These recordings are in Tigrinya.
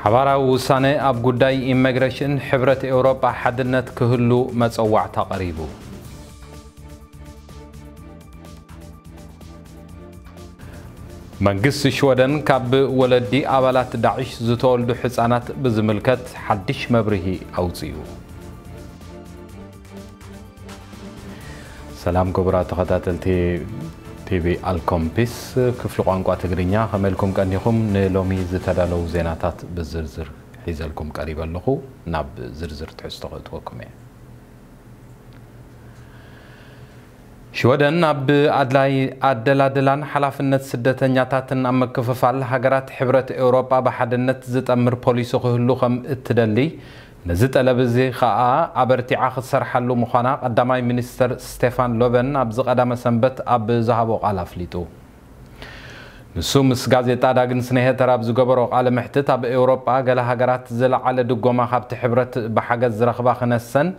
ሓባራዊ ውሳነ ኣብ ጉዳይ ኢሚግሬሽን፣ ሕብረት ኤውሮጳ ሓድነት ክህሉ መጸዋዕታ ቀሪቡ። መንግስቲ ሽወደን ካብ ወለዲ ኣባላት ዳዕሽ ዝተወልዱ ሕጻናት ብዝምልከት ሓድሽ መብርሂ ኣውጺኡ። ሰላም ክቡራት ተኸታተልቲ ቲቪ ኣልኮምፒስ ክፍሊ ቋንቋ ትግርኛ፣ ከመይ ኢልኩም ቀኒኹም? ንሎሚ ዝተዳለዉ ዜናታት ብዝርዝር ሒዘልኩም ቀሪበ ኣለኹ። ናብ ዝርዝር ትሕዝቶ ከእትወኩም እየ። ሽወደን ኣብ ኣድላይ ኣደላድላን ሓላፍነት ስደተኛታትን ኣብ ምክፍፋል ሃገራት ሕብረት ኤውሮጳ ብሓድነት ዝጠምር ፖሊሲ ክህሉ ከም እትደሊ፣ ነዚ ጠለብ እዚ ኸኣ ኣበርቲዓ ክትሰርሓሉ ምዃና ቀዳማይ ሚኒስተር ስቴፋን ሎቨን ኣብዚ ቀዳመ ሰንበት ኣብ ዝሃቦ ቃል ኣፍሊጡ። ንሱ ምስ ጋዜጣ ዳግን ስነሄተር ኣብ ዝገበሮ ቃለ መሕትት፣ ኣብ ኤውሮጳ ገለ ሃገራት ዝለዓለ ድጎማ ካብቲ ሕብረት ብሓገዝ ዝረኽባ ክነሰን፣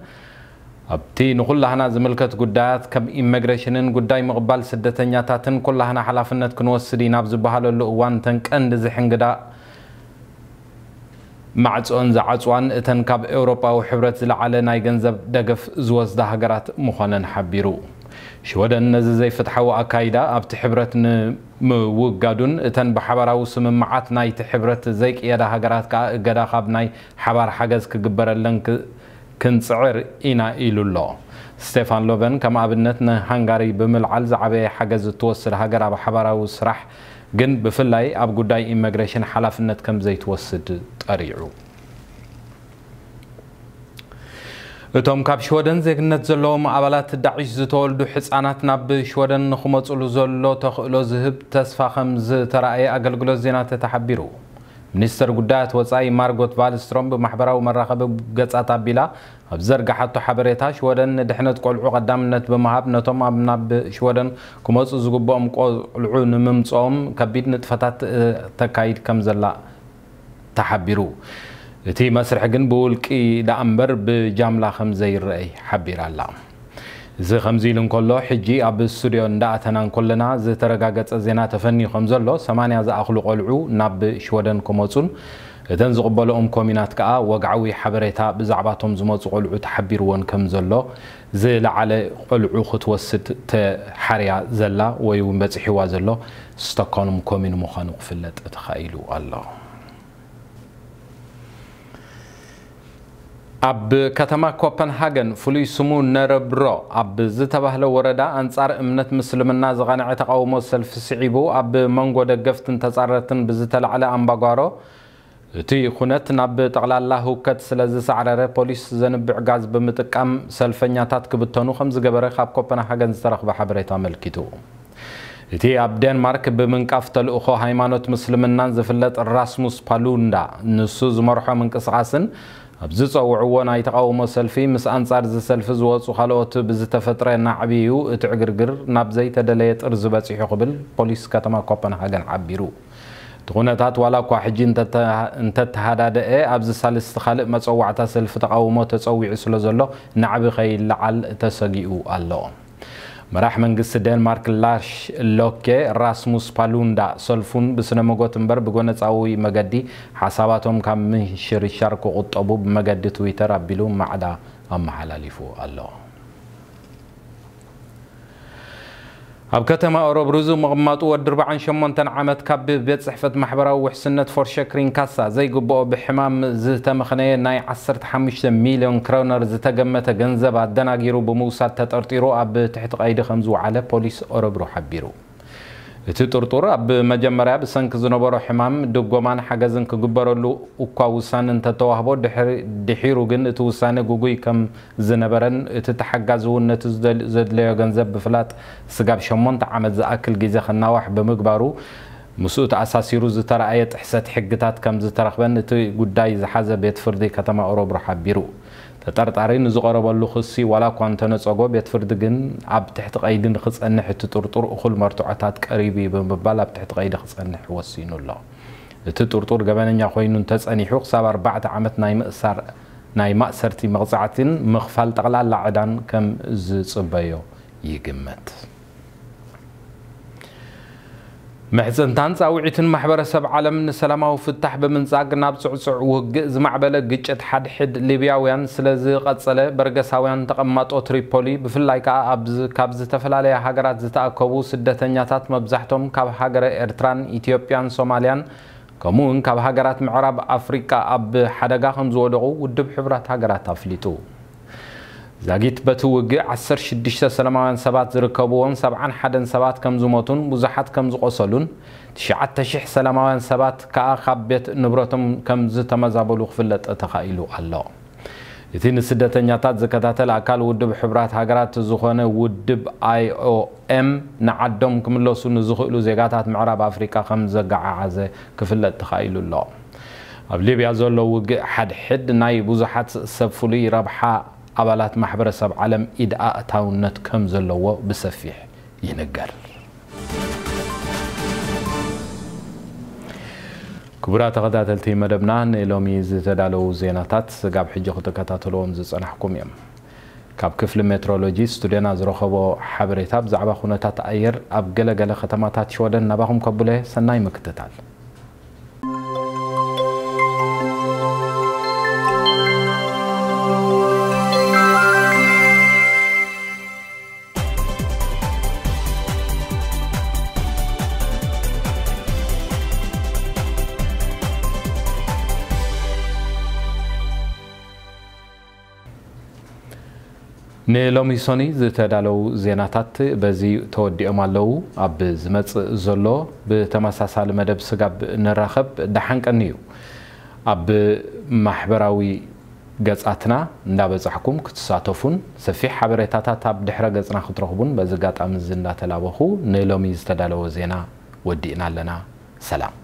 ኣብቲ ንኹላህና ዝምልከት ጉዳያት ከም ኢሚግሬሽንን ጉዳይ ምቕባል ስደተኛታትን ኩላህና ሓላፍነት ክንወስድ ኢና ኣብ ዝበሃለሉ እዋን፣ እተን ቀንዲ ዝሕንግዳ ማዕጾን ዝዓጽዋን እተን ካብ ኤውሮጳዊ ሕብረት ዝለዓለ ናይ ገንዘብ ደገፍ ዝወስዳ ሃገራት ምዃነን ሓቢሩ። ሽወደን ነዚ ዘይፍትሓዊ ኣካይዳ ኣብቲ ሕብረት ንምውጋዱን እተን ብሓባራዊ ስምምዓት ናይቲ ሕብረት ዘይቅየዳ ሃገራት ከኣ እገዳ ካብ ናይ ሓባር ሓገዝ ክግበረለን ክ-፣ ክንጽዕር ኢና ኢሉ ኣሎ። ስቴፋን ሎቨን ከም ኣብነት ንሃንጋሪ ብምልዓል ዝዓበየ ሓገዝ እትወስድ ሃገር ኣብ ሓባራዊ ስራሕ ግን ብፍላይ ኣብ ጉዳይ ኢሚግሬሽን ሓላፍነት ከም ዘይትወስድ ጠሪዑ። እቶም ካብ ሽወደን ዜግነት ዘለዎም ኣባላት ዳዕሽ ዝተወልዱ ሕጻናት ናብ ሽወደን ንኽመጹሉ ዘሎ ተኽእሎ ዝህብ ተስፋ ከም ዝተራእየ ኣገልግሎት ዜና ተተሓቢሩ። ሚኒስተር ጉዳያት ወጻኢ ማርጎት ቫልስትሮም ብማሕበራዊ መራኸቢ ገጻት ኣቢላ ኣብ ዘርጋሓቶ ሓበሬታ፣ ሽወደን ንድሕነት ቆልዑ ቀዳምነት ብምሃብ ነቶም ኣብ ናብ ሽወደን ክመጹ ዝግብኦም ቆልዑ ንምምጽኦም ከቢድ ንጥፈታት ተካይድ ከም ዘላ ተሓቢሩ። እቲ መስርሕ ግን ብውልቂ ደኣ እምበር ብጃምላ ከም ዘይረኣይ ሓቢራ ኣላ። እዚ ከምዚ ኢሉ እንከሎ፣ ሕጂ ኣብ ስቱድዮ እንዳኣተና እንከለና ዝተረጋገጸ ዜና ተፈንዩ ከም ዘሎ፣ ሰማንያ ዝኣኽሉ ቆልዑ ናብ ሽወደን ክመጹን እተን ዝቕበልኦም ኮሚናት ከኣ ወግዓዊ ሓበሬታ ብዛዕባቶም ዝመጹ ቆልዑ ተሓቢርወን ከም ዘሎ፣ ዝለዓለ ቆልዑ ክትወስድ ተሓርያ ዘላ ወይ እውን በጺሕዋ ዘሎ ስቶክሆልም ኮሚን ምዃኑ ክፍለጥ ተኻኢሉ ኣሎ። ኣብ ከተማ ኮፐንሃገን ፍሉይ ስሙ ነረብሮ ኣብ ዝተባህለ ወረዳ ኣንጻር እምነት ምስልምና ዝቐንዐ ተቓውሞ ሰልፊ ስዒቡ ኣብ መንጎ ደገፍትን ተጻረርትን ብዝተላዕለ ኣምባጓሮ፣ እቲ ኩነት ናብ ጠቕላላ ህውከት ስለ ዝሳዕረረ ፖሊስ ዘንብዕ ጋዝ ብምጥቃም ሰልፈኛታት ክብተኑ ከም ዝገበረ ካብ ኮፐንሃገን ዝተረኽበ ሓበሬታ ኣመልኪቱ። እቲ ኣብ ዴንማርክ ብምንቃፍ ተልእኾ ሃይማኖት ምስልምናን ዝፍለጥ ራስሙስ ፓሉንዳ፣ ንሱ ዝመርሖ ምንቅስቓስን ኣብ ዝጸውዕዎ ናይ ተቓውሞ ሰልፊ፣ ምስ ኣንጻር እዚ ሰልፊ ዝወጹ ካልኦት ብዝተፈጥረ ናዕቢ እዩ እቲ ዕግርግር ናብ ዘይተደለየ ጥርዚ በጺሑ ክብል ፖሊስ ከተማ ኮፐንሃገን ሓቢሩ። እቲ ኩነታት ዋላ እኳ ሕጂ እንተተ-፣ እንተተሃዳደአ፣ ኣብዚ ሳልስቲ ካልእ መጸዋዕታ ሰልፊ ተቓውሞ ተጸዊዑ ስለ ዘሎ ናዕቢ ከይለዓል ተሰጊኡ ኣሎ። መራሕ መንግስቲ ዴንማርክ ላርሽ ሎኬ ራስሙስ ፓሉንዳ ሰልፉን ብስነ መጎት እምበር ብጎነጻዊ መገዲ ሓሳባቶም ካብ ምንሽርሻር ክቑጠቡ ብመገዲ ትዊተር ኣቢሉ ማዕዳ ኣመሓላሊፉ ኣሎ። ኣብ ከተማ ኦረብሩ ዝምቕማጡ ወዲ ኣርባዓን ሸሞንተን ዓመት ካብ ቤት ጽሕፈት ማሕበራዊ ውሕስነት ፎርሸክሪን ካሳ ዘይግብኦ ብሕማም ዝተመኽነየ ናይ ዓሰርተ ሓሙሽተ ሚልዮን ክረውነር ዝተገመተ ገንዘብ ኣደናጊሩ ብምውሳድ ተጠርጢሩ ኣብ ትሕቲ ቀይዲ ከም ዝወዓለ ፖሊስ ኦረብሩ ሓቢሩ። እቲ ጥርጡር ኣብ መጀመርያ ብሰንኪ ዝነበሮ ሕማም ድጎማን ሓገዝን ክግበረሉ እኳ ውሳነ እንተተዋህቦ፣ ድሕሪ-፣ ድሒሩ ግን እቲ ውሳነ ግጉይ ከም ዝነበረን እቲ ተሓጋዚ እውን ነቲ ዝደል-፣ ዘድለዮ ገንዘብ ብፍላጥ ስጋብ ሸሞንተ ዓመት ዝኣክል ግዜ ክናዋሕ ብምግባሩ፣ ምስኡ ተኣሳሲሩ ዝተረኣየ ጥሕሰት ሕግታት ከም ዝተረኽበን እቲ ጉዳይ ዝሓዘ ቤት ፍርዲ ከተማ ኦረብሩ ሓቢሩ። ተጠርጣሪ ንዝቐረበሉ ክሲ ዋላ እኳ እንተነጸጎ፣ ቤት ፍርዲ ግን ኣብ ትሕቲ ቀይዲ ንኽጸንሕ እቲ ጥርጡር እኹል መርትዖታት ቀሪቡ እዩ ብምባል ኣብ ትሕቲ ቀይዲ ክጸንሕ ወሲኑ ኣሎ። እቲ ጥርጡር ገበነኛ ኮይኑ እንተጸኒሑ፣ ክሳብ ኣርባዕተ ዓመት ናይ ምእሳር፣ ናይ ማእሰርቲ መቕጻዕትን ምኽፋል ጠቕላላ ዕዳን ከም ዝጽበዮ ይግመት። ምሕጽንታን ጻውዒትን ማሕበረሰብ ዓለም ንሰላማዊ ፍታሕ ብምንጻግ ናብ ጽዕጹዕ ውግእ ዝማዕበለ ግጭት ሓድሕድ ሊብያውያን ስለ ዝቐጸለ፣ በርገሳውያን ተቐማጦ ትሪፖሊ፣ ብፍላይ ከኣ ኣብ ዝ-፣ ካብ ዝተፈላለያ ሃገራት ዝተኣከቡ ስደተኛታት፣ መብዛሕቶም ካብ ሃገረ ኤርትራን ኢትዮጵያን ሶማልያን፣ ከምኡ እውን ካብ ሃገራት ምዕራብ ኣፍሪቃ ኣብ ሓደጋ ከም ዝወደቑ ውድብ ሕቡራት ሃገራት ኣፍሊጡ። ዛጊት በቲ ውግእ ዓሰርተ ሽዱሽተ ሰላማውያን ሰባት ዝርከብዎን ሰብዓን ሓደን ሰባት ከም ዝሞቱን ብዙሓት ከም ዝቖሰሉን፣ ትሽዓተ ሽሕ ሰላማውያን ሰባት ከኣ ካብ ቤት ንብረቶም ከም ዝተመዛበሉ ክፍለጥ ተኻኢሉ ኣሎ። እቲ ንስደተኛታት ዝከታተል ኣካል ውድብ ሕቡራት ሃገራት ዝኾነ ውድብ ኣይ ኦ ኤም ንዓዶም ክምለሱ ንዝኽእሉ ዜጋታት ምዕራብ ኣፍሪቃ ከም ዘገዓዓዘ ክፍለጥ ተኻኢሉ ኣሎ። ኣብ ሊብያ ዘሎ ውግእ ሓድሕድ ናይ ብዙሓት ሰብ ፍሉይ ረብሓ ኣባላት ማሕበረሰብ ዓለም ኢድ ኣእታውነት ከም ዘለዎ ብሰፊሕ ይንገር። ክቡራት ተኸታተልቲ መደብና፣ ንሎሚ ዝተዳለዉ ዜናታት ስጋብ ሕጂ ክትከታተልዎም ዝጸናሕኩም እዮም። ካብ ክፍሊ ሜትሮሎጂ ስቱድዮና ዝረኸቦ ሓበሬታ ብዛዕባ ኩነታት ኣየር ኣብ ገለ ገለ ከተማታት ሽወደን ናባኹም ከብሎ እየ። ሰናይ ምክትታል። ንሎሚ ሶኒ ዝተዳለዉ ዜናታት በዚ ተወዲኦም ኣለዉ። ኣብ ዝመጽእ ዘሎ ብተመሳሳሊ መደብ ስጋብ ንራኸብ፣ ደሓን ቀንዩ። ኣብ ማሕበራዊ ገጻትና እንዳበጻሕኩም ክትሳተፉን ሰፊሕ ሓበሬታታት ኣብ ድሕረ ገጽና ክትረኽቡን በዚ ኣጋጣሚ እዚ እንዳተላበኹ፣ ንሎሚ ዝተዳለወ ዜና ወዲእና ኣለና። ሰላም።